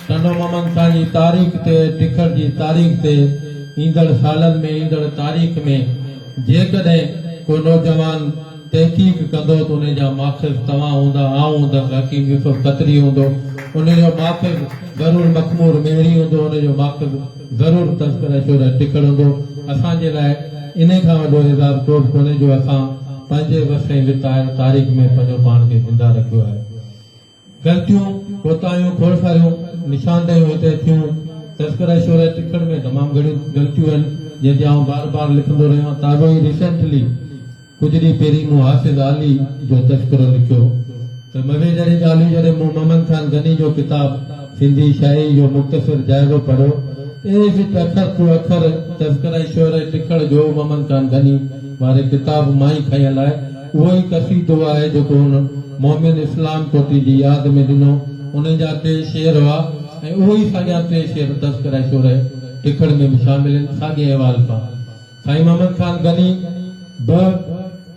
ٽنڊو محمد خان جي تاريخ تي ٽکڙ جي تاريخ تي ايندڙ سالن ۾ ايندڙ تاريخ ۾ جيڪڏهن ڪو نوجوان تحقيق ڪندو ته انهي جا ماخذ توهان هوندا، آئون هوندس، حڪيم يوسف کتري هوندو، انهي جو ماخذ ضرور مخمور مهري هوندو، انهي جو ماخذ ضرور تذڪره شعراء ٽکڙ هوندو. اسان جي لاء انهي کان وڏو اعزاز ڪو به ڪونهي جو اسان پنهنجي وس ۽ وتايل تاريخ ۾ پنهنجو پاڻ کي زنده رکيو آهي. غلطيون، ڪوتاهيون کوڙ ساريون نشاندهيون هتي ٿيون. تذڪره شعراء ٽکڙ ۾ تمام گهڻيون غلطيون آهن، جنهن تي آئون بار بار لکندو رهيو آهيان. تازو ئي ريسينٽلي ڪجهه ڏينهن پهرين مون حافظ عالي جو تذڪرو لکيو ته مزي جهڙي ڳالهه هئي جڏهن مون محمد خان غني جو ڪتاب سنڌي شاعري جو مختصر جائزو پڙهيو ته ايز it اکر ٽو اکر تذڪره شعراء ٽکڙ جو محمد خان غني واري ڪتاب مان ئي کنيل آهي. اهو ئي قصيدو آهي جيڪو هن مؤمن اسلام ڪوٽي جي ياد ۾ ڏنو. انهن جا ٽي شعر هئا ۽ اهي ئي ساڳيا ٽي شعر تذڪره شعراء ٽکڙ ۾ به شامل آهن. ساڳئي احوال سان سائين محمد خان غني به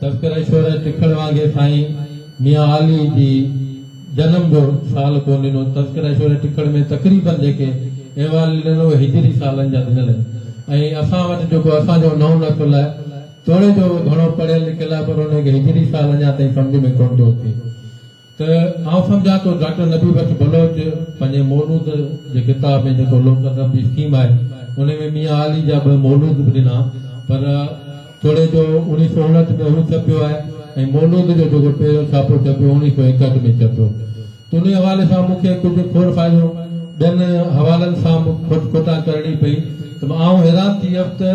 تذڪره شعراء ٽکڙ وانگي سائين ميان عالي جي جنم جو سال ڪونه ڏنو. تذڪره شعراء ٽکڙ ۾ تقريباً جيڪي احوال ڏنل اهي هجري سالن جا ڏنل آهن ۽ اسان وٽ جيڪو اسان جو نئون نسل آهي توڙي جو هو گهڻو پڙهيل لکيل آهي پر ان کي هجري سال اڃا تائين سمجهه ۾ ڪونه ٿو اچي ته آئون سمجهان ٿو ڊاڪٽر نبي بخش بلوچ پنهنجي مولود جي ڪتاب ۾ جيڪو لوڪ ادب جي اسڪيم آهي ان ۾ ميان عالي جا به مولود به ڏنا پر توڙي جو اوڻيهه سو اڻهٺ ۾ هو ڇپيو آهي ۽ مولود جو جيڪو پهريون ڇاپو ڇپيو اوڻيهه سو ايڪهٺ ۾ ڇپيو ته انهي حوالي سان مون کي ڪجهه کوڙ ساريون ٻين حوالن سان به کوٽ کوٽان ڪرڻي پئي ته آئون حيران ٿي ويس ته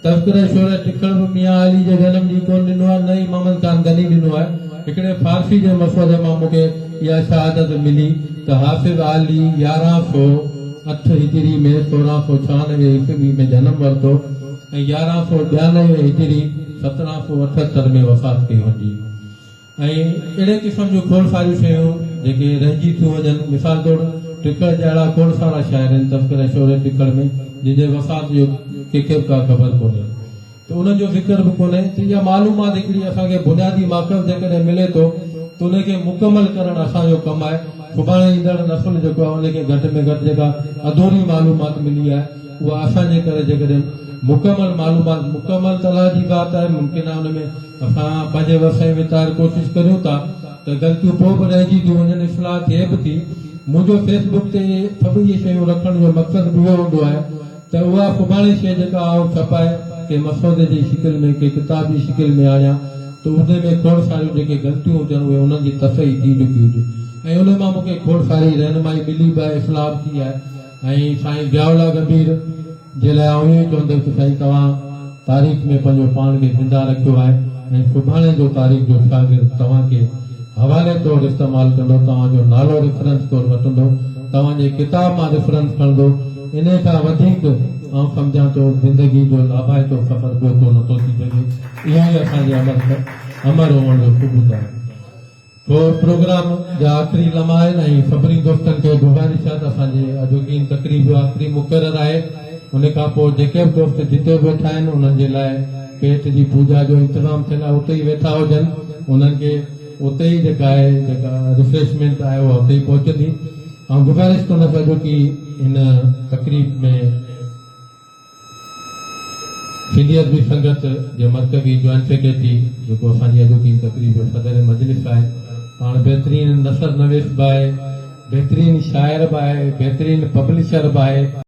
تذڪره شعراء ٽکڙ به ميان علي جي جنم ڏينهن ڪونه ڏنو آهي نه ئي محمد خان غني ڏنو آهي. هڪڙي فارسي جي مسودي مان مون کي اها شهادت ملي ته حافظ عالي 1108 هجري ۾ 1696 عيسوي ۾ جنم ورتو ۽ 1192 هجري 1778 ۾ وفات ڪئي هوندي. ۽ اهڙي قسم جون کوڙ ساريون شيون جيڪي رهجي ٿيون وڃن. مثال طور ٽکڙ جا اهڙا کوڙ سارا شاعر آهن تذڪره شعراء ٽکڙ ۾ جن جي وفات جو ڪنهن کي به ڪا خبر ڪونهي ته انهن جو ذڪر به ڪونهي ته اها معلومات هڪڙي اسان کي بنيادي ماخذ جيڪڏهن ملي ٿو ته ان کي مڪمل ڪرڻ اسان جو ڪم آهي. سڀاڻي ايندڙ نسل جيڪو آهي ان کي گهٽ ۾ گهٽ جيڪا اڌوري معلومات ملي آهي اها اسان جي ڪري جيڪڏهن مڪمل معلومات مڪمل ته الله جي ذات آهي ممڪن آهي ان ۾ اسان پنهنجي وس ۽ وتار ڪوشش ڪريون ٿا ته غلطيون پوء به رهجي ٿيون وڃن اصلاح ٿئي به ٿي. منهنجو فيس بڪ تي سڀ اهي شيون رکڻ جو مقصد به اهو هوندو آهي ته اها سڀاڻي شيء جيڪا آئون ڇپائي ڪنهن مسودي جي شڪل ۾ ڪنهن ڪتاب جي شڪل ۾ آڻيان ته انهي ۾ کوڙ ساريون جيڪي غلطيون هجن اهي انهن جي تصحيح ٿي چڪي هجي ۽ انهي مان مون کي کوڙ ساري رهنمائي ملي به آهي اصلاح به ٿي آهي ۽ سائين ضياء الله ڳنڀير جي لاء آئون اهو ئي چوندس ته سائين توهان تاريخ ۾ پنهنجو پاڻ کي زنده رکيو آهي ۽ سڀاڻي جو تاريخ جو شاگرد توهان کي حوالي طور استعمال ڪندو، توهان جو نالو ريفرنس طور وٺندو، توهان جي ڪتاب مان ريفرنس کڻندو، انهي کان وڌيڪ آئون سمجهان ٿو زندگي جو لاڀائتو سفر ٻيو ڪو نٿو ٿي سگهي، اهو ئي اسان جي امر هئڻ جو ثبوت آهي. سو پروگرام جا آخري لمحا آهن ۽ سڀني دوستن کي گذارش آهي ته اسان جي اڄوڪي هن تقريب جو آخري مقرر آهي ان کان پوء جيڪي به دوست جتي به ويٺا آهن انهن جي لاء پيٽ جي پوڄا جو انتظام ٿيل آهي اتي ئي ويٺا هجن انهن کي اتي ئي جيڪا آهي جيڪا ريفريشمينٽ آهي اها اتي ئي پهچندي آئون گذارش ڪندس اڄوڪي هن تقريب ۾ سنڌي ادبي سنگت جي مرڪزي جوائنٽ سيڪريٽري جيڪو اسان جي اڄوڪي هن تقريب جو صدر مجلس آهي پاڻ بهترين نثر نويس به آهي بهترين شاعر به آهي بهترين پبلشر به آهي.